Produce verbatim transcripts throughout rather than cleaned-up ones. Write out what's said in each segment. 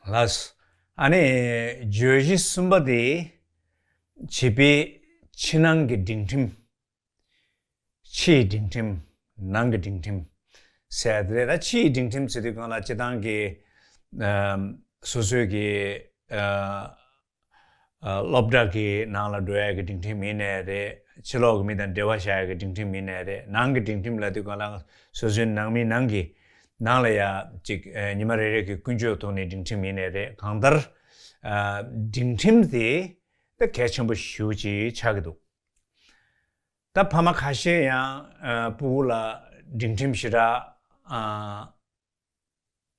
ལགས། ཨ་ནི་བརྗོད་གཞི་གསུམ་པ་དེ་བྱིས་པའི་ཕྱི་ནང་གི་སྒྲིང་ཁྲིམས། ཕྱི་ཡི་སྒྲིང་ཁྲིམས། ནང་གི་སྒྲིང་ཁྲིམས་ཟེར་དེ་རེད། ད་ཕྱི་ཡི་སྒྲིང་ཁྲིམས་ཟེར་དུས་སྒང་ལ་སྤྱིར་བཏང་གི་ཨམ་སོ་སོའི་གི་ཨ་ཨ་སློབ་གྲྭ་གི་ནང་ལ་འགྲོ་ཡ་གི་སྒྲིང་ཁྲིམས་ཡིན་ནའི་རེད། ཕྱི་ལོགས་ཀྱི་མི་དང་འབྲེལ་བ་བཞག་ཡ་གི་སྒྲིང་ཁྲིམས་ཡིན་ནའི་རེད། ནང་གི་སྒྲིང་ཁྲིམས་ལབ་དུས་སྒང་ལ་སོ་སོའི་ནང་མི་ནང་གི་ནང་ལ་ཡ་ཅིག་ཨ་ཉི་མ་རེ་རེ་གི་ཀུན་སྤྱོད་ཐོག་ནས་སྒྲིང་ཁྲིམས་ཡིན་ནའི་རེད། གང་ལྟར་ཨ་སྒྲིང་ཁྲིམས་དེ་ད་གལ་ཆེན་པོ་ཞེ་པོ་ཅིག་ཆགས་ཀྱི་འདུག་ད་ཕ་མ་ཁ་ཤས་ཡང་ཨ་སྤུ་གུ་ལ་སྒྲིང་ཁྲིམས་ཞེ་དྲག་ཨ་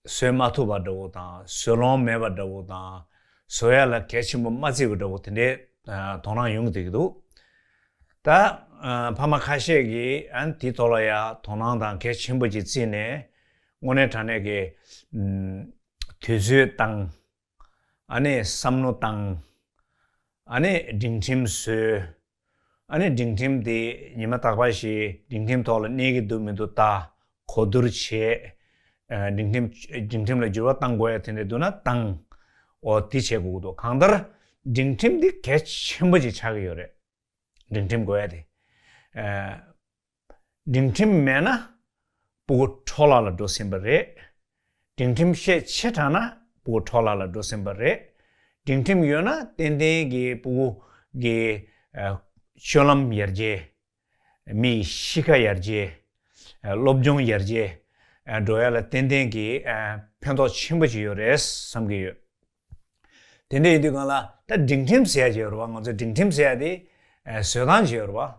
བཟོས་མ་ཐུབ་པ་འདྲ་བོ་དང་། བཟོ་ལོང་མེད་པ་འདྲ་བོ་དང་། བཟོ་ཡ་ལ་གལ་ཆེན་པོ་མ་བརྩི་བ་འདྲ་བོ་དེ་འདྲའི་ཨ་དོ་སྣང་ཡོང་གི་འདུག་ད་ཨ་ཕ་མ་ཁ་ཤས་ཀྱིས་ཨ་དེའི་ཐོག་ལ་ཡ་དོ་སྣང་དང་གལ་ཆེན་པོ་ཅིག་བརྩིས་ནས་དངོས་གནས་དྲང་གནས་ཀྱི་ཨམ་དུས་ཚོད་བཏང་། ཨ་ནི་བསམ་བློ་བཏང་། ཨ་ནི་སྒྲིང་ཁྲིམས་བཟོས། ཨ་ནི་སྒྲིང་ཁྲིམས་དེ་ཉི་མ་རྟག་པར་ཞིག་སྒྲིང་ཁྲིམས་ཐོག་ལ་གནས་ཀྱི་འདུག་མི་འདུག་ལྟ། གོ་བསྡུར་བྱེད། ཨ་སྒྲིང་ཁྲིམས་སྒྲིང་ཁྲིམས་ལ་འགྱུར་བ་གཏང་དགོས་ཡ་དེ་འདྲ་འདུག་ན་བཏང་། འོ་དེ་བྱེད་དགོས་ཀྱི་འདུག་གང་ལྟར་སྒྲིང་ཁྲིམས་དེ་གལ་ཆེན་པོ་ཅིག་ཆགས་ཀྱི་ཡོད་རེད། སྒྲིང་ཁྲིམས་དགོས་ཡ་དེ། ཨ། སྒྲིང་ཁྲིམས་མེད་ན་སྤུ་གུ་འཕྲོ་བརླག་ལ་འགྲོ་སྲིད་པ་རེད། སྒྲིང་ཁྲིམས་ཤས་ཆེ་དྲགས་ན་སྤུ་གུ་འཕྲོ་བརླག་ལ་འགྲོ་སྲིད་པ་རེད། སྒྲིང་ཁྲིམས་ཡོད་ན་ཏན་ཏན་གྱི་སྤུ་གུ་གི་ཨ་སྤྱོད་ལམ་ཡར་རྒྱས། མིའི་གཤིས་ཀ་ཡར་རྒྱས། ཨ་སློབ་སྦྱོང་ཡར་རྒྱས། ཨ་འགྲོ་ཡ་ལ་ཏན་ཏན་གྱི་ཨ་ཕན་ཐོགས་ཆེན་པོ་ཅིག་ཡོད་རེད་བསམ་གྱི་ཡོད། དེ་འདྲ་ཡིན་དུས་སྒང་ལ་ད་སྒྲིང་ཁྲིམས་ཟེར་ཡ་ཅིག་ཡོད་རེད་བ། ང་ཚོ་སྒྲིང་ཁྲིམས་ཟེར་ཡ་དེ་ཨ་བཟོ་སྟངས་ཅིག་ཡོད་རེད་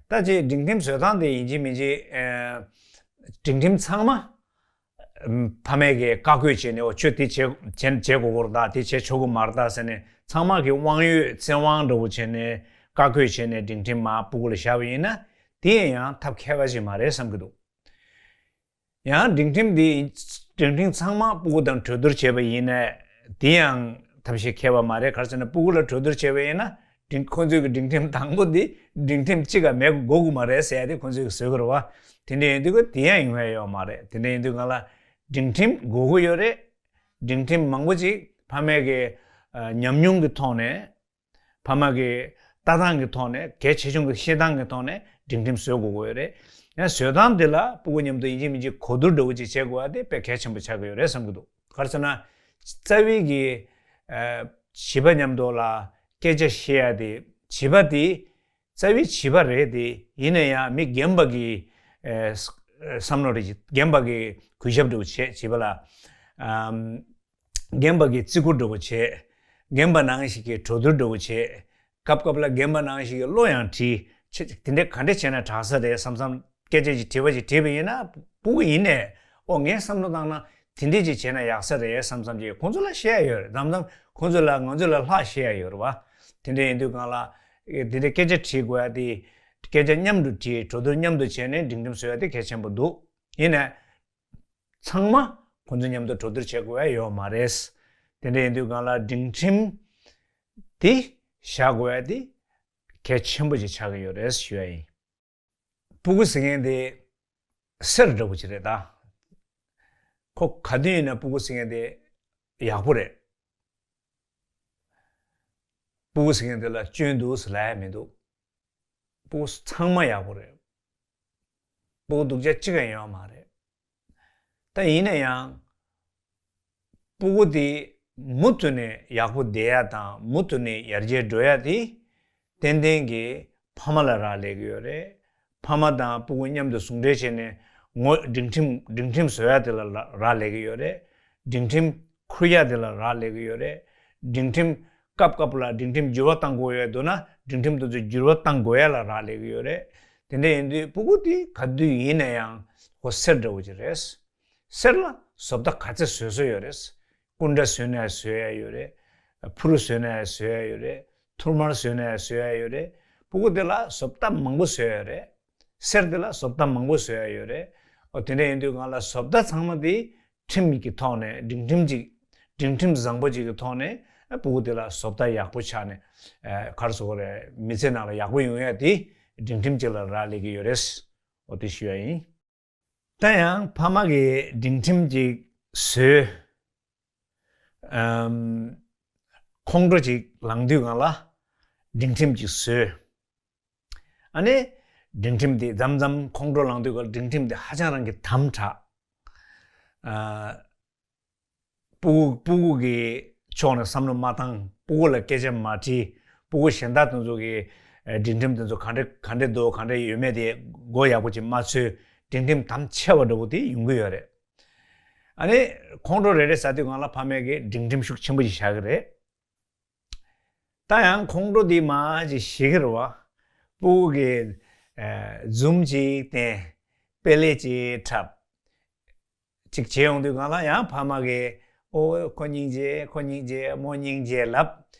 བ། ད་ཅིག་སྒྲིང་ཁྲིམས་བཟོ་སྟངས་དེ་ཡིན་གཅིག་མིན་གཅིག་ཨ་སྒྲིང་ཁྲིམས་ཚང་མ་ཨ་ཕ་མས་ཀྱིས་བཀའ་བཀོད་བྱས་ནས་འོ་ཁྱོད་དེ་བྱེད་བྱེད་བྱེད་དགོས་ཀྱི་རེད་ད། དེ་བྱེད་ཆོག་གི་མ་རེད་ད་ཟེར་ནས་ཚང་མ་གི་དབང་ཡོད་བཙན་དབང་འདྲ་བོ་བྱས་ནས་བཀའ་བཀོད་བྱས་ནས་སྒྲིང་ཁྲིམས་མར་སྤུ་གུ་ལ་བཞག་པ་ཡིན་ན་དེ་ཡང་ཐབས་མཁས་པ་ཅིག་མ་རེད་བསམ་གྱི་འདུག་ཡང་སྒྲིང་ཁྲིམས་འདི་སྒྲིང་ཁྲིམས་ཚང་མ་སྤུ་གུ་དང་གྲོས་བསྡུར་བྱས་པ་ཡིན་ནའི་དེ་ཡང་ཐབས་ཤེས་མཁས་པ་མ་རེད། ག་རེ་ཟེར་ན་སྤུ་གུ་ལ་གྲོས་བསྡུར་བྱས་པ་ཡིན་ན་སྒྲིང་ཁོང་ཚོའི་གི་སྒྲིང་ཁྲིམས་དང་པོ་འདི་སྒྲིང་ཁྲིམས་གཅིག་ག་མེད་དགོས་ཀྱི་མ་རེད་ཟེར་ཡ་དེ་ཁོང་ཚོས་གི་བཟོས་གི་རེད་བ། དེ་འདྲ་ཡིན་དུས་གི་དེ་ཡང་ཡོང་ཡ་ཡོད་མ་རེད། དེ་འདྲ་ཡིན་དུས་ང་ལ་སྒྲིང་ཁྲིམས་དགོས་ཀྱི་ཡོད་རེད། སྒྲིང་ཁྲིམས་མང་པོ་ཅིག་ཕ་མའི་གི་ཨ་ཉམས་མྱོང་གི་ཐོག་ནས། ཕ་མ་གི་ལྟ་སྟངས་ཀྱི་ཐོག་ནས་གལ་ཆེ་ཆུང་གི་ཤེས་སྟངས་ཀྱི་ཐོག་ནས་སྒྲིང་ཁྲིམས་བཟོ་དགོས་ཀྱི་ཡོད་རེད། ཡང་བཟོ་སྟངས་འདི་ལ་སྤུ་གུ་མཉམ་དུ་ཡིན་གཅིག་མིན་གཅིག་གོ་བསྡུར་འདྲ་བོ་ཅིག་བྱེད་དགོས་པ་དེ་དཔེ་གལ་ཆེན་པོ་ཆགས་ཀྱི་ཡོད་རེད་བསམ་གྱི་འདུག་ག་རེ་ཟེར་ན། རྩ་བའི་གི་ཨ་བྱིས་པ་མཉམ་དུ་ལ་སྐད་ཆ་བཤད་ཡ་དེ་བྱིས་པ་དེ་རྩ་བའི་བྱིས་པ་རེད་དེ། ཡིན་ན་ཡང་མི་རྒན་པ་གི་ཨ་བསམ་བློ་རེ་རྒན་པ་གི་གུས་ཞབས་འདྲ་བོ་བྱེད། བྱིས་པ་ལ་ཨམ། རྒན་པ་གིས་བརྩི་བཀུར་འདྲ་བོ་བྱེད། རྒན་པ་ནང་བཞིན་གྱི་གྲོས་བསྡུར་འདྲ་བོ་བྱེད། སྐབས་སྐབས་ལ་རྒན་པ་ནང་བཞིན་གྱི་བློ་ཡང་དྲིས། ཆེ་དེ་འདྲ་ག་འདྲ་བྱས་ན་དྲག་ས་རེད་བསམ་བསམ་སྐད་ཆ་ཅིག་དྲི་བ་ཅིག་དྲིས་པ་ཡིན་ན་སྤུ་གུ་ཡིན་ནས་ཨོ་ངས་བསམ་བློ་བཏང་ན་དེ་འདྲ་ཅིག་བྱས་ན་ཡག་ས་རེད་བསམ་བསམ་ཅིག་ཁོང་ཚོ་ལ་བཤད་ཡ་ཡོད་རེད། མཚམས་མཚམས་ཁོང་ཚོ་ལ་ང་ཚོ་ལས་ལྷག་བཤད་ཡ་ཡོད་རེད་བ། དེ་འདྲ་ཡིན་དུས་སྒང་ལ་དེ་འདྲ་སྐད་ཆ་དྲིས་དགོས་ཡ་དེ་སྐད་ཆ་མཉམ་དུ་དྲིས། གྲོས་བསྡུར་མཉམ་དུ་བྱས་ནས་སྒྲིང་ཁྲིམས་བཟོ་ཡ་དེ་གལ་ཆེན་པོ་འདུག་ཡིན་ནས། ཚང་མ་ཁོང་ཚོ་མཉམ་དུ་གྲོས་བསྡུར་བྱེད་དགོས་ཡ་ཡོད་མ་རེད། དེ་འདྲ་ཡིན་དུས་སྒང་ལ་སྒྲིང་ཁྲིམས་དེ་བཞག་དགོས་ཡ་དེ་གལ་ཆེན་པོ་ཅིག་ཆགས་ཀྱི་ཡོད་རེད་ཞུ་ཡ་ཡིན། སྤུ་གུ་ཟེར་མཁན་དེ་གསེར་འདྲ་བོ་ཅིག་རེད་ད། ཁོ་ག་དུས་ཡིན་ན་སྤུ་གུ་ཟེར་མཁན་དེ་ཡག་པོ་རེད། སྤུ་གུ་ཟེར་མཁན་དེ་ལ་སྐྱོན་འདུག་ཟེར་ལབ་ཡ་མི་འདུག་སྤུ་གུ་ཚང་མ་ཡག་པོ་རེད། སྤུ་གུ་སྡུག་ཅག་གཅིག་ཀྱང་ཡོད་མ་རེད། ད་ཡིན་ན་ཡང་སྤུ་གུ་དེ་མུ་མཐུད་ནས་ཡག་པོ་བསྡད་ཡ་དང་མུ་མཐུད་ནས་ཡར་རྒྱས་འགྲོ་ཡ་དེ་ཏན་ཏན་གྱི་ཕ་མ་ལ་རག་ལས་ཀྱི་ཡོད་རེད། ཕ་མ་དང་སྤུ་གུ་མཉམ་དུ་ཟུང་འབྲེལ་བྱས་ནས་ངོ་སྒྲིང་ཁྲིམས་སྒྲིང་ཁྲིམས་བཟོ་ཡ་དེ་ལ་རག་ལས་ཀྱི་ཡོད་རེད། སྒྲིང་ཁྲིམས་འཁུར་ཡ་དེ་ལ་རག་ལས་ཀྱི་ཡོད་རེད། སྒྲིང་ཁྲིམས་སྐབས་སྐབས་ལ་སྒྲིང་ཁྲིམས་འགྱུར་བ་གཏང་དགོས་ཡོད་འདུག་ན་སྒྲིང་ཁྲིམས་དེ་ཚོ་འགྱུར་བ་གཏང་དགོས་ཡ་ལ་རག་ལས་ཀྱི་ཡོད་རེད། དེ་འདྲ་ཡིན་དུས་སྤུ་གུ་དེ་ག་དུས་ཡིན་ན་ཡང་ཁོ་གསེར་འདྲ་བོ་ཅིག་རེད། གསེར་ལ་བཟོ་ལྟ་ག་ཚད་བཟོས་བཟོས་ཡོད་རེད། སྐུ་འདྲ་བཟོས་ན་ཡང་བཟོ་ཡ་ཡོད་རེད། ཕུར་བཟོས་ན་ཡང་བཟོ་ཡ་ཡོད་རེད། ཐུར་མར་བཟོས་ན་ཡང་བཟོ་ཡ་ཡོད་རེད། སྤུ་གུ་དེ་ལ་བཟོ་ལྟ་མང་པོ་བཟོ་ཡ་ཡོད་རེད། གསེར་དེ་ལ་བཟོ་ལྟ་མང་པོ་བཟོ་ཡ་ཡོད་རེད། ཨོ་དེ་འདྲ་ཡིན་དུས་སྒང་ལ་བཟོ་ལྟ་ཚང་མ་དེ་ཁྲིམས་ཀྱི་ཐོག་ནས་སྒྲིང་ཁྲིམས་ཅིག་སྒྲིང་ཁྲིམས་བཟང་པོ་ཅིག་གི་ཐོག་ནས་ཨ་སྤུ་གུ་དེ་ལ་བཟོ་ལྟ་ཡག་པོ་ཆགས་ནས་ཨ་ག་རེ་ཟེར་དགོས་རེད། མི་ཚེ་ནང་ལ་ཡག་པོ་ཡོང་ཡ་དེ་སྒྲིང་ཁྲིམས་ཅིག་ལ་རག་ལས་ཀྱི་ཡོད་རེད། ཨོ་དེ་ཞུ་ཡ་ཡིན། ད་ཡང་ཕ་མ་གིས་སྒྲིང་ཁྲིམས་ཅིག་བཟོས། ཨམ། ཁོང་ཁྲོ་ཅིག་ལངས་དུས་སྒང་ལ་སྒྲིང་ཁྲིམས་ཅིག་བཟོས། ཨ་ནི་སྒྲིང་ཁྲིམས་དེ་མཚམས་མཚམས་ཁོང་ཁྲོ་ལངས་དུས་སྒང་ལ་སྒྲིང་ཁྲིམས་དེ་ཧ་ཅང་རང་གི་དམ་དྲག་ཨ། སྤུ་གུ་སྤུ་གུ་གི་ཕྱོགས་ནས་བསམ་བློ་མ་བཏང་། སྤུ་གུ་ལ་སྐད་ཆ་མ་དྲིས། སྤུ་གུ་གཞན་དག་དེ་ཚོ་གི་ཨ་སྒྲིང་ཁྲིམས་དེ་ཚོ་ག་འདྲ་ག་འདྲ་འདུག་ག་འདྲ་ཡོད་མེད་དེ་མགོ་ཡག་པོ་ཅིག་མ་ཚོས། སྒྲིང་ཁྲིམས་དམ་ཆེ་བ་འདྲ་པོ་དེ་ཡོང་གི་ཡོད་རེད། ཨ་ནི་ཁོང་ཁྲོ་རེ་རེ་ཟ་དུས་སྒང་ལ་ཕ་མས་གི་སྒྲིང་ཁྲིམས་ཤུགས་ཆེན་པོ་ཞིག་བཞག་གི་རེད། ད་ཡང་ཁོང་ཁྲོ་འདི་མར་ཅིག་ཞི་གི་རེད་བ། སྤུ་གུ་གི་ཨ་འཛུམ་ཅིག་བསྟན། དཔེ་ལེགས་ཅིག་འཁྲབ། ཅིག་བྱེད་ཡོང་དུས་སྒང་ལ་ཡང་ཕ་མ་གིས་ཨོ་ཁོ་སྙིང་རྗེ། ཁོ་སྙིང་རྗེ། མོ་སྙིང་རྗེ་ལབ།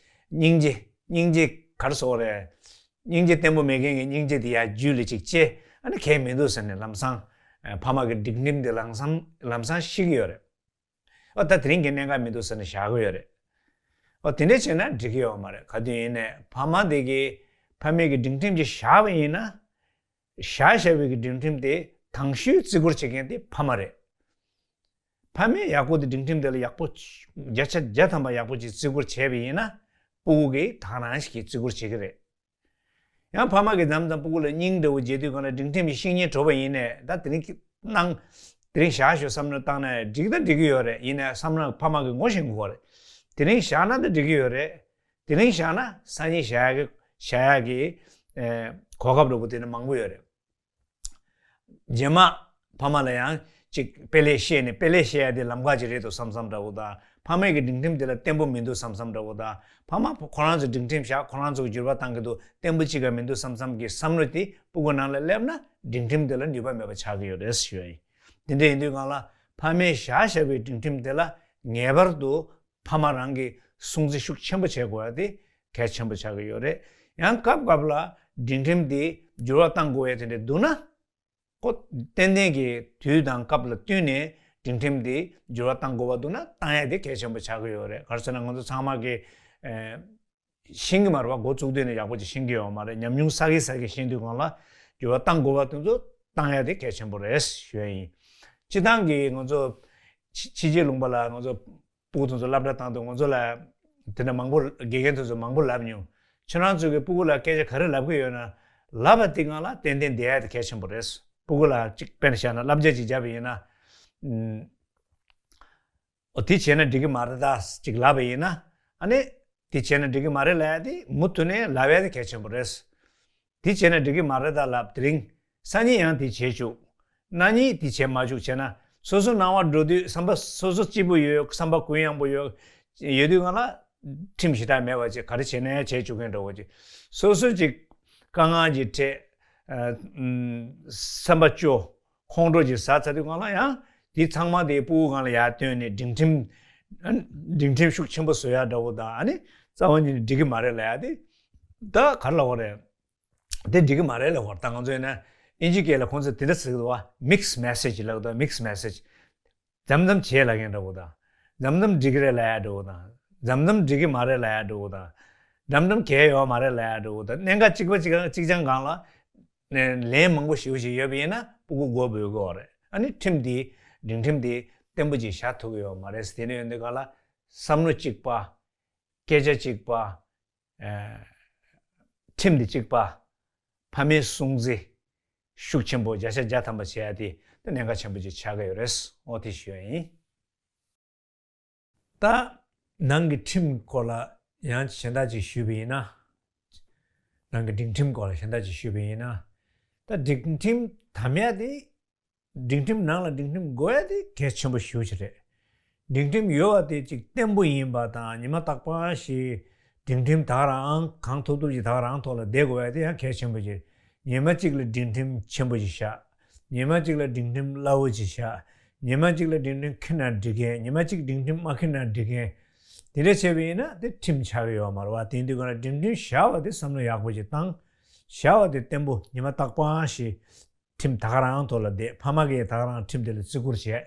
སྙིང་རྗེ་སྙིང་རྗེ་ག་རེ་ཟེར་དགོས་རེད། སྙིང་རྗེ་བརྟན་པོ་མེད་མཁན་གྱི་སྙིང་རྗེ་དེ་ཡར་རྒྱུད་ལ་ཅིག་སྐྱེ། ཨ་ནི་གལ་མི་འདུག་ཟེར་ནས་ལམ་སང་ཨ་ཕ་མ་གི་སྒྲིང་ཁྲིམས་དེ་ལམ་སང་ལམ་སང་ཞི་གི་ཡོད་རེད། ཨ་ད་དེ་རིང་གི་གནད་འགག་མི་འདུག་ཟེར་ནས་བཞག་གི་ཡོད་རེད། ཨ་དེ་འདྲ་བྱས་ན་འགྲིག་གི་ཡོད་མ་རེད། ག་དུས་ཡིན་ནའི་ཕ་མ་དེ་གིས་ཕ་མའི་གི་སྒྲིང་ཁྲིམས་ཅིག་བཞག་པ་ཡིན་ན། བཞག་བཞག་པའི་གི་སྒྲིང་ཁྲིམས་དེ་དང་ཤོས་བརྩི་བཀུར་བྱེད་མཁན་དེ་ཕ་མ་རེད། ཕ་མས་ཡག་པོ་དེ་སྒྲིང་ཁྲིམས་དེ་ལ་ཡག་པོ་བརྒྱ་ཆ་བརྒྱ་ཐམ་པ་ཡག་པོ་ཅིག་བརྩི་བཀུར་བྱས་པ་ཡིན་ན། སྤུ་གུ་གིས་ད་ག་རང་ཞིག་གིས་བརྩི་བཀུར་བྱེད་ཀྱི་རེད། ཡང་ཕ་མ་གིས་མཚམས་མཚམས་སྤུ་གུ་ལ་སྙིང་འདྲ་པོ་འཇལ་དུས་སྒང་ལ་སྒྲིང་ཁྲིམས་ཀྱི་བཤིག་ཉེན་བྲོ་བ་ཡིན་ནའི། ད་དེ་རིང་གི་གནང་། དེ་རིང་བཞག་ཞོག་བསམ་བློ་བཏང་ན་འགྲིག་ད་འགྲིག་གི་ཡོད་རེད། ཡིན་ནའི་བསམ་བློ་ཕ་མ་གིས་ངོ་ཤེས་དགོས་རེད། དེ་རིང་བཞག་ན་ད་འགྲིག་གི་ཡོད་རེད། དེ་རིང་བཞག་ན་སང་ཉིན་བཞག་ཡག་གི་བཞག་ཡག་གི་ཨེ་གོ་སྐབས་འདྲ་པོ་དེ་ནི་མང་པོ་ཡོད་རེད། རྗེས་མ་ཕ་མ་ལ་ཡང་ཅིག་དཔེ་ལེགས་བཤད་ནས། དཔེ་ལེགས་བཤད་ཡ་དེ་ལམ་ཁ་ཅིག་རེད་འདུག་བསམ་བསམ་འདྲ་པོ་དང་། ཕ་མའི་གི་སྒྲིང་ཁྲིམས་དེ་ལ་བརྟན་པོ་མི་འདུག་བསམ་བསམ་འདྲ་པོ་དང་། ཕ་མ་ཁོ་རང་ཚོ་སྒྲིང་ཁྲིམས་བཞག་ཁོ་རང་ཚོ་གི་འགྱུར་བ་བཏང་གི་འདུག་བརྟན་པོ་ཅིག་ག་མི་འདུག་བསམ་བསམ་གི་བསམ་བློ་དེ་སྤུ་གུ་ནང་ལ་སླེབས་ན་སྒྲིང་ཁྲིམས་དེ་ལ་ནུས་པ་མེད་པ་ཆགས་ཀྱི་ཡོད་རེད་ཞུ་ཡ་ཡིན། དེ་འདྲ་ཡིན་དུས་སྒང་ལ་ཕ་མས་བཞག་བཞག་པའི་སྒྲིང་ཁྲིམས་དེ་ལ་ངེས་པར་དུ་ཕ་མ་རང་གིས་སྲུང་བརྩི་ཤུགས་ཆེན་པོ་བྱེད་དགོས་ཡ་དེ་གལ་ཆེན་པོ་ཆགས་ཀྱི་ཡོད་རེད། ཡང་སྐབས་སྐབས་ལ་སྒྲིང་ཁྲིམས་དེ་འགྱུར་བ་གཏང་དགོས་ཡ་དེ་འདྲ་འདུག་ན། ཁོ་ཏན་ཏན་གྱི་དུས་དང་སྐབས་ལ་བསྟུན་ནས་སྒྲིང་ཁྲིམས་དེ་འགྱུར་བ་གཏང་དགོས་པ་འདུག་ན་གཏང་ཡ་དེ་གལ་ཆེན་པོ་ཆགས་ཀྱི་ཡོད་རེད། ག་རེ་ཟེར་ན་ང་ཚོ་ཚང་མ་གིས་ཨེ་ཤེས་ཀྱི་མ་རེད་བ། འགོ་བཙུགས་དུས་ནས་ཡག་པོ་ཅིག་ཤེས་ཀྱི་ཡོད་མ་རེད། ཉམས་མྱོང་བསགས་ཀྱི་བསགས་ཀྱི་ཤེས་དུས་སྒང་ལ་འགྱུར་བ་གཏང་དགོས་པ་དེ་ཚོ་གཏང་ཡ་དེ་གལ་ཆེན་པོ་རེད་ཞུ་ཡ་ཡིན། སྤྱིར་བཏང་གི་ང་ཚོ་ཕྱི་ཕྱི་རྒྱལ་ལུང་པ་ལ་ང་ཚོ་སྤུ་གུ་དེ་ཚོ་སློབ་གྲྭ་བཏང་དུས་ང་ཚོ་ལ་དེ་འདྲ་མང་པོ་དགེ་རྒན་དེ་ཚོ་མང་པོ་ལབ་མྱོང་། ཁྱོད་རང་ཚོ་གི་སྤུ་གུ་ལ་སྐད་ཆ་ག་རེ་ལབ་ཀྱི་ཡོད་ན་ལབ་པ་དེ་སྒང་ལ་ཏན་ཏན་བསྡད་ཡ་དེ་གལ་ཆེན་པོ་རེད། སྤུ་གུ་ལ་གཅིག་དཔེར་ན་བཤད་ན་བསླབ་བྱ་ཅིག་བརྒྱབ་པ་ཡིན་ན། ཨུམ། ཨོ་དེ་བྱས་ན་འགྲིག་གི་མ་རེད་ད་ཅིག་ལབ་པ་ཡིན་ན། ཨ་ནི་དེ་བྱས་ན་འགྲིག་གི་མ་རེད་ལབ་ཡ་དེ་མུ་མཐུད་ནས་ལབ་ཡ་དེ་གལ་ཆེན་པོ་རེད། དེ་བྱས་ན་འགྲིག་གི་མ་རེད་ད་ལབ། དེ་རིང་སང་ཉིན་ཡང་དེ་བྱེད་བཅུག་གནངས་ཉིན་དེ་བྱེད་མ་བཅུག་བྱས་ན་སོ་སོ་སྣང་བ་འགྲོ་དུས་བསམ་པ་སོ་སོ་སྐྱིད་པོ་ཡོད། བསམ་པ་གུ་ཡངས་པོ་ཡོད། ཡོད་དུས་སྒང་ལ་ཁྲིམས་ཞེ་དྲག་མེད་པ་ཅིག་ག་རེ་བྱས་ནའི་བྱེད་བཅུག་མཁན་འདྲ་པོ་ཅིག་སོ་སོ་ཅིག་དཀའ་ངལ་ཅིག་འཕྲད། ཨ་ཨུམ། བསམ་པ་སྐྱོ། ཁོང་ཁྲོ་ཅིག་ཟ་ཚར་དུས་སྒང་ལ་ཡང་དེ་ཚང་མ་དེ་སྤུ་གུ་སྒང་ལ་ཡར་བཏོན་ནས་སྒྲིང་ཁྲིམས། ཨ་ནི་སྒྲིང་ཁྲིམས་ཤུགས་ཆེན་པོ་བཟོ་ཡ་འདྲ་པོ་དང་། ཨ་ནི་རྩ་བ་ཉིད་ནས་འགྲིག་གི་མ་རེད་ལབ་ཡ་དེ། ད་ག་རེ་ལབ་དགོས་རེད། དེ་འགྲིག་གི་མ་རེད་ལབ་དགོས་རེད། ད་ང་ཚོ་ཡིན་ན་ཨིན་ཇི་སྐད་ལ་ཁོང་ཚོས་དེ་འདྲ་ཟེར་གི་འདུག་བ། མིག་སི་མེ་སེ་ཇི་ལབ་གི་འདུག་མིག་སི་མེ་སེ་ཇི། མཚམས་མཚམས་བྱེད་ལབ་མཁན་འདྲ་པོ་དང་། མཚམས་མཚམས་འགྲིག་གི་རེད་ལབ་ཡ་འདྲ་པོ་དང་། མཚམས་མཚམས་འགྲིག་གི་མ་རེད་ལབ་ཡ་འདྲ་པོ་དང་། འགྲམ་འགྲམ་གལ་ཡོད་མ་རེད་ལབ་ཡ་འདྲ་པོ་དང་། གནད་འགག་གཅིག་པ་གཅིག་རྐྱང་གཅིག་རྐྱང་སྒང་ལ་ནས་ལན་མང་པོ་ཞེ་པོ་ཞིག་ཡོད་པ་ཡིན་ན་སྤུ་གུ་མགོ་འབོད་ཀྱི་ཡོད་རེད། ཨ་ནི་ཁྲིམས་འདི་སྒྲིང་ཁྲིམས་འདི་བརྟན་པོ་ཅིག་བཞག་ཐུབ་ཀྱི་ཡོད་མ་རེད། དེ་ནས་ཡོང་དུས་སྒང་ལ་བསམ་བློ་གཅིག་པ། སྐད་ཆ་གཅིག་པ། ཨ་ཁྲིམས་འདི་གཅིག་པ། ཕ་མའི་སྲུང་བརྩི་ཤུགས་ཆེན་པོ་བརྒྱ་ཆ་བརྒྱ་ཐམ་པ་བྱེད་ཡ་དེ་དེ་གནད་འགག་ཆེན་པོ་ཅིག་ཆགས་ཀྱི་ཡོད་རེད། འོ་དེ་ཞུ་ཡ་ཡིན། ད་ནང་གི་ཁྲིམས་སྐོར་ལ་ཡང་གཞན་དག་ཅིག་ཞུས་པ་ཡིན་ན། ནང་གི་སྒྲིང་ཁྲིམས་སྐོར་ལ་གཞན་དག་ཅིག་ཞུས་པ་ཡིན་ན། ད་སྒྲིང་ཁྲིམས་དམ་ཡ་དེ། སྒྲིང་ཁྲིམས་ནང་ལ་སྒྲིང་ཁྲིམས་དགོས་ཡ་དེ་གལ་ཆེན་པོ་ཞེ་པོ་ཅིག་རེད། སྒྲིང་ཁྲིམས་ཡོད་པ་དེ་ཅིག་བརྟན་པོ་ཡིན་པ་དང་། ཉི་མ་རྟག་པར་ཞིག་སྒྲིང་ཁྲིམས་ད་ག་རང་གང་ཐུབ་ཐུབ་ཅིག་ད་ག་རང་ཐོག་ལ་བསྡད་དགོས་ཡ་དེ་ཡང་གལ་ཆེན་པོ་ཅིག་ཉི་མ་གཅིག་ལ་སྒྲིང་ཁྲིམས་ཆེན་པོ་ཅིག་བཞག་ཉི་མ་གཅིག་ལ་སྒྲིང་ཁྲིམས་སླ་བོ་ཅིག་བཞག་ཉི་མ་གཅིག་ལ་སྒྲིང་ཁྲིམས་འཁྱེར་ན་འགྲིག་མཁན། ཉི་མ་གཅིག་སྒྲིང་ཁྲིམས་མ་འཁྱེར་ན་འགྲིག་མཁན། དེ་འདྲ་བྱས་པ་ཡིན་ན་དེ་ཁྲིམས་ཆགས་ཀྱི་ཡོད་མ་རེད་བ། དེ་ཡིན་དུས་གང་ལ་སྒྲིང་ཁྲིམས་བཞག་པ་དེ་བསམ་བློ་ཡག་པོ་ཅིག་བཏང་། བཞག་པ་དེ་བརྟན་པོ་ཉི་མ་རྟག་པར་ཞིག་ཁྲིམས་ད་ག་རང་ཐོག་ལ་བསྡད། ཕ་མ་གིས་ད་ག་རང་ཁྲིམས་དེ་ལ་བརྩི་བཀུར་བྱས།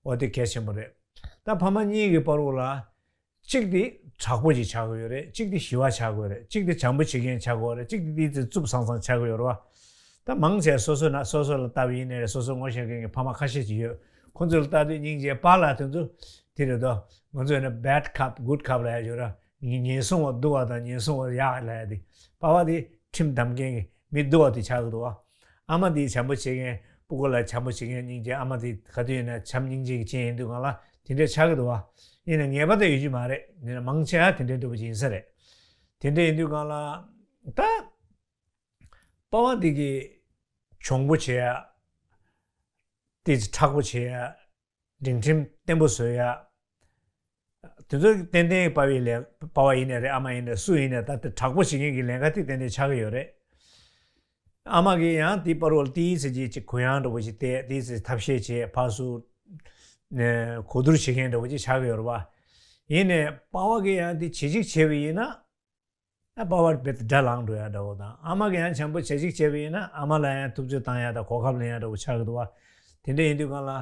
འོ་དེ་གལ་ཆེན་པོ་རེད། ད་ཕ་མ་གཉིས་ཀྱི་བར་དུ་ལ། གཅིག་དེ་དྲག་པོ་ཅིག་ཆགས་ཀྱི་ཡོད་རེད། གཅིག་དེ་ཞི་བ་ཆགས་ཀྱི་ཡོད་རེད། གཅིག་དེ་བྱམས་པོ་བྱེད་མཁན་ཆགས་ཀྱི་ཡོད་རེད། གཅིག་དེ་དེ་ཙི་རྩུབ་སང་སང་ཆགས་ཀྱི་ཡོད་རེད་བ། ད་མང་ཆེ་སོ་སོ་ན་སོ་སོ་ལ་ལྟ་བ་ཡིན་ནའི་རེད། སོ་སོ་ངོ་ཤེས་མཁན་གྱི་ཕ་མ་ཁ་ཤས་ཅིག་ཡོད། ཁོང་ཚོ་ལ་ལྟ་དུས་སྙིང་རྗེ། པཱ་ལགས་དེ་ཚོ་དེ་རེད་དོ། ང་ཚོ་ཡིན་ན་bad cop, good cop ལབ་ཡ་ཡོད་ར། ངན་སོང་བ་སྡུག་པ་དང་ངན་སོང་བ་ཡག་ལབ་ཡ་དེ། པཱ་པཱ་དེ་ཁྲིམས་བསྡམ་མཁན་གྱི་མི་སྡུག་པ་དེ་ཆགས་ཀྱི་འདུག་བ། ཨ་མ་དེ་བྱམས་པོ་བྱེད་མཁན། སྤུ་གུ་ལ་བྱམས་པོ་བྱེད་མཁན། སྙིང་རྗེ། ཨ་མ་དེ་ག་དུས་ཡིན་ན་བྱམས་སྙིང་རྗེ་གི་ཅན་ཡིན་དུས་སྒང་ལ་དེ་འདྲས་ཆགས་ཀྱི་འདུག་བ། ཡིན་ན་ངེས་པར་དུ་ཡོད་རྒྱུ་མ་རེད། ཡིན་ན་མང་ཆེ་བ་དེ་འདྲས་འདྲ་པོ་ཅིག་ཡིན་ས་རེད། དེ་འདྲས་ཡིན་དུས་སྒང་ལ་ད་པཱ་པཱ་དེ་གི་གྱོང་པོ་བྱེད་ཡ། ཏོག་ཙམ་མཁྲེགས་པོ་བྱེད་ཡ། སྒྲིང་ཁྲིམས་བརྟན་པོ་བཟོ་ཡ། དེ་ཚོ་ཏན་ཏན་པཱ་པཱ་ཡིན་ནའི་རེད། ཨ་མ་ཡིན་ནའི་སུ་ཡིན་ནའི་ད་དེ་དྲག་པོ་བྱེད་མཁན་གྱི་ལས་ཀ་དེ་ཏན་ཏན་ཆགས་ཀྱི་ཡོད་རེད། ཨ་མ་གིས་ཡང་དེའི་བར་དུ་ལ་ཏོག་ཙམ་ཅིག་གུ་ཡངས་འདྲ་པོ་ཅིག་བལྟས། ཏོག་ཙམ་ཐབས་ཤེས་བྱས། ཕར་ཚུར་ནས་གོ་བསྡུར་བྱེད་མཁན་འདྲ་པོ་ཅིག་ཆགས་ཀྱི་ཡོད་རེད་པ། ཡིན་ནའི་པཱ་པཱ་གིས་ཡང་དེ་བྱེད་ཅིག་བྱས་པ་ཡིན་ན། ཨ། པཱ་པཱ་རྦད་དེ་དགྲ་ལངས་འགྲོ་ཡ་འདྲ་པོ་དང་། ཨ་མ་གིས་ཡང་བྱམས་པོ་བྱེད་ཅིག་བྱས་པ་ཡིན་ན་ཨ་མ་ལ་ཡང་ཐུབ་ཚོད་བཏང་ཡ་དང་གོ་སྐབས་ལེན་ཡ་འདྲ་པོ་ཆགས་ཀྱི་འདུག་བ། དེ་འདྲ་ཡིན་དུས་སྒང་ལ།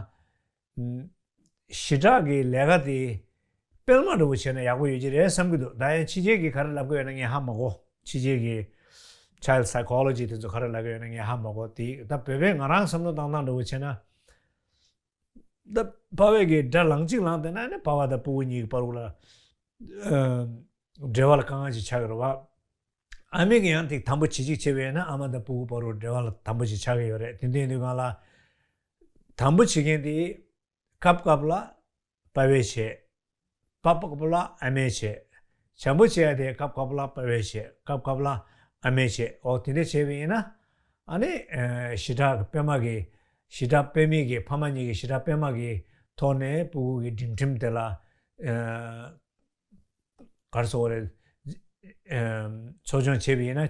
ཨམ། ཞེ་དྲག་གི་ལས་ཀ་དེ་སྤེལ་མ་འདྲ་པོ་བྱས་ན་ཡག་པོ་ཡོད་ཀྱི་རེད་བསམ་གྱི་འདུག་ད་ཡང་ཕྱི་རྒྱལ་གྱི་ག་རེ་ལབ་ཀྱི་ཡོད་ན་ངས་ཧ་མ་གོ། ཕྱི་རྒྱལ་གྱི་child psychology དེ་ཚོ་ག་རེ་ལབ་ཀྱི་ཡོད་ན་ངས་ཧ་མ་གོ། དེ་ད་བོད་པས་ང་རང་བསམ་བློ་བཏང་སྟངས་འདྲ་པོ་བྱས་ན། ད་པཱ་པཱ་གིས་དགྲ་ལངས་གཅིག་ལངས་བསྡད་ན་ནི་པཱ་པཱ་དང་སྤུ་གུ་གཉིས་ཀྱི་བར་དུ་ལ། ཨ། འབྲེལ་བ་ལ་དཀའ་ངལ་ཅིག་ཆགས་ཀྱི་རེད་བ། ཨ་མ་གིས་ཡང་དེ་དམ་པོ་བྱེད་ཅིག་བྱས་པ་ཡིན་ན་ཨ་མ་དང་སྤུ་གུ་བར་དུ་འབྲེལ་བ་ལ་དམ་པོ་ཅིག་ཆགས་ཀྱི་ཡོད་རེད། དེ་འདྲ་ཡིན་དུས་སྒང་ལ། དམ་པོ་བྱེད་མཁན་དེ་སྐབས་སྐབས་ལ་པཱ་པཱས་བྱེད། སྐབས་སྐབས་ལ་ཨ་མས་བྱེད། བྱམས་པོ་བྱེད་ཡ་དེ་སྐབས་སྐབས་ལ་པཱ་པཱས་བྱེད། སྐབས་སྐབས་ལ་ཨ་མས་བྱེད། འོ་དེ་འདྲ་བྱས་པ་ཡིན་ན། ཨ་ནི། ཨ། ཞེ་དྲག་གི་པད་མ་གི། ཞེ་དྲག་པད་མའི་གི་ཕ་མ་གཉིས་ཀྱི་ཞེ་དྲག་པད་མ་གི་ཐོག་ནས་སྤུ་གུ་གི་སྒྲིང་ཁྲིམས་དེ་ལ། ཨ། ག་རེ་ཟེར་དགོས་རེད། ཨ། འཚོ་སྐྱོང་བྱས་པ་ཡིན་ན།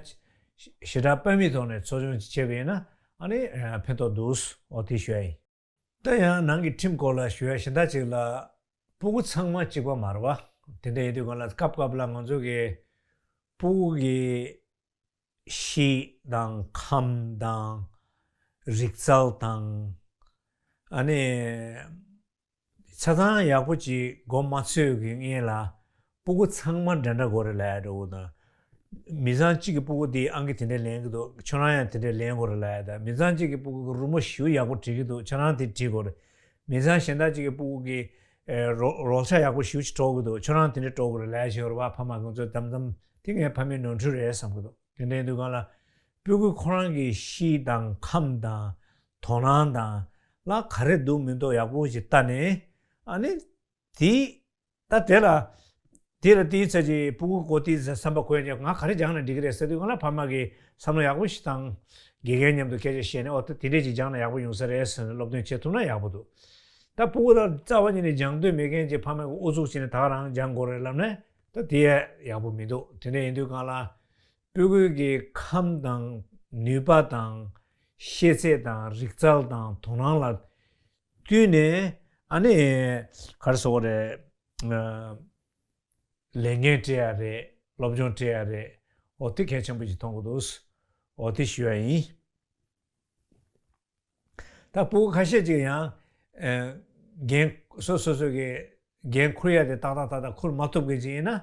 ཞེ་དྲག་པད་མའི་ཐོག་ནས་འཚོ་སྐྱོང་བྱས་པ་ཡིན་ན། ཨ་ནི། ཨ། ཕན་ཐོགས་འདུག་འོ་དེ་ཞུ་ཡ་ཡིན། ད་ཡང་ནང་གི་ཁྲིམས་སྐོར་ལ་ཞུ་ཡ་གཞན་དག་ཅིག་ལ། སྤུ་གུ་ཚང་མ་གཅིག་པ་མ་རེད་བ། དེ་འདྲ་ཡིན་དུས་སྒང་ལ་སྐབས་སྐབས་ལ་ང་ཚོ་གི་སྤུ་གུ་གི་གཤིས་དང་ཁམས་དང་རིག་རྩལ་དང་། ཨ་ནི། ཆ་ཚང་ཡག་པོ་ཅིག་མགོ་མ་ཚོས་ཀྱི་སྔོན་ལ། སྤུ་གུ་ཚང་མ་འདྲ་འདྲ་དགོས་རེད་ལབ་ཡ་འདྲ་པོ་དང་། མི་ཚང་གཅིག་གི་སྤུ་གུ་དེ་ཨང་ཀི་དེ་འདྲ་ལེན་གྱི་འདུག་ཁྱོད་རང་ཡང་དེ་འདྲ་ལེན་དགོས་རེད་ལབ་ཡ་དང་། མི་ཚང་གཅིག་གི་སྤུ་གུ་གི་རི་མོ་ཞེ་པོ་ཡག་པོ་བྲིས་ཀྱི་འདུག་ཁྱོད་རང་དེ་བྲིས་དགོས་རེད། མི་ཚང་གཞན་དག་གཅིག་གི་སྤུ་གུ་གི། ཨེ། རོ་རོལ་ཆ་ཡག་པོ་ཞེ་པོ་ཅིག་སྤྲོ་གི་འདུག་ཁྱོད་རང་དེ་འདྲ་སྤྲོ་དགོས་རེད་ལབ་ཡ་ཞིག་ཡོད་རེད་བ། ཕ་མ་ང་ཚོ་དམ་དམ་དེ་ངའི་ཕ་མའི་ནོར་འཁྲུལ་རེད་བསམ་གྱི་འདུག་དེ་འདྲ་ཡིན་དུས་སྒང་ལ། སྤུ་གུ་ཁོ་རང་གི་གཤིས་དང་ཁམས་དང་དོ་སྣང་དང་ལ་ག་རེ་འདུག་མི་འདུག་ཡག་པོ་ཞིག་ལྟ་ནས། ཨ་ནི། དེ། ད་དེ་ལ། དེ་ལ་དེའི་ཚེ་གི་སྤུ་གུ་གོ་དེའི་ཚེ་བསམ་པ་གོ་ཡ་ང་ག་རེ་སྦྱངས་ན་འགྲིག་གི་རེད་ཟེར་དུས་སྒང་ལ་ཕ་མ་གིས་བསམ་བློ་ཡག་པོ་ཞིག་བཏང་། དགེ་རྒན་མཉམ་དུ་སྐད་ཆ་བཤད་ནས། འོ་ད་དེ་འདྲས་ཅིག་སྦྱངས་ན་ཡག་པོ་ཡོང་ས་རེད་ཟེར་ནས་སློབ་སྟོན་བྱེད་ཐུབ་ན་ཡག་པོ་འདུག་ད་སྤུ་གུ་ལ་རྩ་བ་ཉིད་ནས་སྦྱང་འདོད་མེད་མཁན་གྱི་ཕ་མ་གིས་ཨུ་ཚུགས་བྱས་ནས་ད་ག་རང་སྦྱང་དགོས་རེད་ལབ་ནས་ད་དེ་ཡག་པོ་མི་འདུག་དེ་འདྲ་ཡིན་དུས་སྒང་ལ། སྤུ་གུ་གི་ཁམས་དང་ནུས་པ་དང་། ཤེས་ཚད་དང་རིག་རྩལ་དང་དོ་སྣང་ལ་བསྟུན་ནས། ཨ་ནི། ག་རེ་ཟེར་དགོས་རེད། ཨ། ལས་འགན་སྤྲད་ཡ་རེད། སློབ་སྦྱོང་སྤྲད་ཡ་རེད། འོ་དེ་གལ་ཆེན་པོ་ཞིག་མཐོང་གི་འདུག་འོ་དེ་ཞུ་ཡ་ཡིན། ད་སྤུ་གུ་ཁ་ཤས་ཅིག་ཡང་། ཨ། འགན་སོ་སོ་སོ་གི་འགན་འཁུར་ཡ་དེ་ཏག་ཏག་ཏག་ཏག་འཁུར་མ་ཐུབ་མཁན་ཅིག་ཡིན་ན།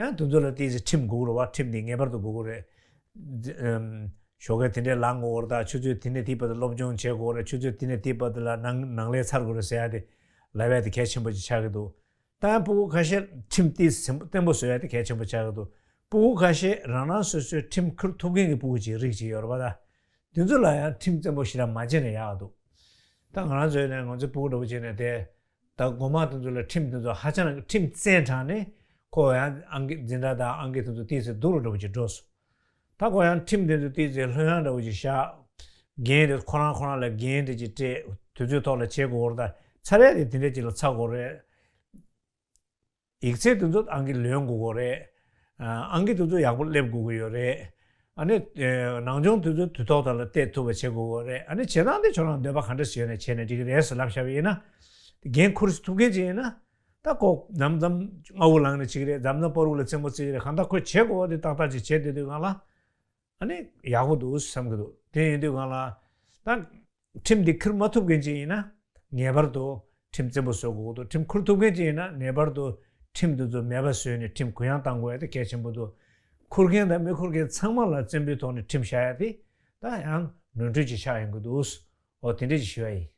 ཡང་དེ་ཚོ་ལ་ཏོག་ཙམ་ཁྲིམས་དགོས་རེད་བ། ཁྲིམས་དེ་ངེས་པར་དུ་དགོས་ཀྱི་རེད། ཨམ། ཞོགས་ཀས་དེ་འདྲས་ལངས་དགོས་རེད། ད་ཆུ་ཚོད་དེ་ནས་དེའི་བར་དུ་སློབ་སྦྱོང་བྱེད་དགོས་རེད། ཆུ་ཚོད་དེ་ནས་དེའི་བར་དུ་ལ་ནང་ནང་ལས་ཚར་དགོས་རེད་ཟེར་ཡ་དེ་ལབ་ཡ་དེ་གལ་ཆེན་པོ་ཅིག་ཆགས་ཀྱི་འདུག་ད་ཡང་སྤུ་གུ་ཁ་ཤས་ཁྲིམས་ཏོག་ཙམ་བརྟན་པོ་བཟོ་ཡ་དེ་གལ་ཆེན་པོ་ཆགས་ཀྱི་འདུག་སྤུ་གུ་ཁ་ཤས་རང་རང་སོ་སོའི་ཁྲིམས་འཁུར་ཐུབ་མཁན་གྱི་སྤུ་གུ་ཅིག་རིགས་ཅིག་ཡོད་རེད་པ། ད་དེ་ཚོ་ལ་ཡང་ཁྲིམས་བཙན་པོ་ཞེ་དྲག་མ་བྱས་ན་ཡག་འདུག་ད་ང་རང་ཚོའི་ནས་ང་ཚོའི་སྤུ་གུ་འདྲ་པོ་བྱས་ནས་དེ། ད་མགོ་མ་དེ་ཚོ་ལ་ཁྲིམས་དེ་ཚོ་ཧ་ཅང་ཁྲིམས་བཙན་དྲགས་ནས། ཁོ་ཡང་ཨང་ཀི་འཛིན་གྲྭ་དང་ཨང་ཀི་དེ་ཚོ་ཏོག་ཙམ་སྡུག་རུ་འགྲོ་བ་ཅིག་འགྲོ་སོང་། ད་ཁོ་ཡང་ཁྲིམས་དེ་ཚོ་ཏོག་ཙམ་ལྷོད་ཡངས་འདྲ་བོ་ཅིག་བཞག་འགན་དེ་ཁོ་རང་ཁོ་རང་ལ་འགན་དེ་ཅིག་སྤྲད། དུས་ཚོད་ཐོག་ལ་བྱེད་དགོས་རེད། ད་ཚར་ཡ་དེ་དེ་འདྲ་ཅིག་ལ་ཚར་དགོས་རེད། ཡིག་ཚད་དེ་ཚོ་ཨང་ཀི་ལོན་དགོས་ཀྱི་རེད། ཨ། ཨང་ཀི་དེ་ཚོ་ཡག་པོ་སླེབས་དགོས་ཀྱི་ཡོད་རེད། ཨ་ནི། ཨེ། ནང་སྦྱོང་དེ་ཚོ་དུས་ཐོག་ཐོག་ལ་སྤྲད་ཐུབ་པ་བྱེད་དགོས་ཀྱི་རེད། ཨ་ནི་བྱེད་སྟངས་དེ་ཁྱོད་རང་འདོད་པ་ག་འདྲ་ཞིག་ཡོད་ནས་བྱས་ན་འགྲིག་གི་རེད་ཟེར་ལབ་བཞག་པ་ཡིན་ན། འགན་འཁུར་ཐུབ་མཁན་ཅིག་ཡིན་ན། ད་ཁོ་མཚམས་མཚམས་སྔ་པོ་ལངས་ནས་བྱེད་ཀྱི་རེད། མཚམས་མཚམས་པ་རུ་ལ་རྩེད་མོ་རྩེ་གི་རེད། གང་ལྟར་ཁོས་བྱེད་དགོས་པ་དེ་ཏག་ཏག་ཅིག་བྱེད་བསྡད་དུས་སྒང་ལ། ཨ་ནི་ཡག་པོ་འདུག་བསམ་གྱི་འདུག་དེ་ཡིན་དུས་སྒང་ལ། ད་ཁྲིམས་འདི་འཁུར་མ་ཐུབ་མཁན་ཅིག་ཡིན་ན་ངེས་པར་དུ་ཁྲིམས་བཙན་པོ་བཟོ་དགོས་འདུག་ཁྲིམས་འཁུར་ཐུབ་མཁན་ཅིག་ཡིན་ན་ངེས་པར་དུ་ཁྲིམས་འདི་ཚོ་མེད་པ་བཟོས་ནས་ཁྲིམས་གུ་ཡངས་གཏང་དགོས་ཡ་དེ་གལ་ཆེན་པོ་འདུག་འཁུར་མཁན་དང་མི་འཁུར་མཁན་ཚང་མ་ལ་བཙན་པོའི་ཐོག་ནས་ཁྲིམས་བཞག་ཡ་དེ་ད་ཡང་ནོར་འཁྲུལ་ཅིག་ཆགས་ཡོང་གི་འདུག་འོ་དེ་འདྲ་ཅིག་ཞུ་ཡ་ཡིན།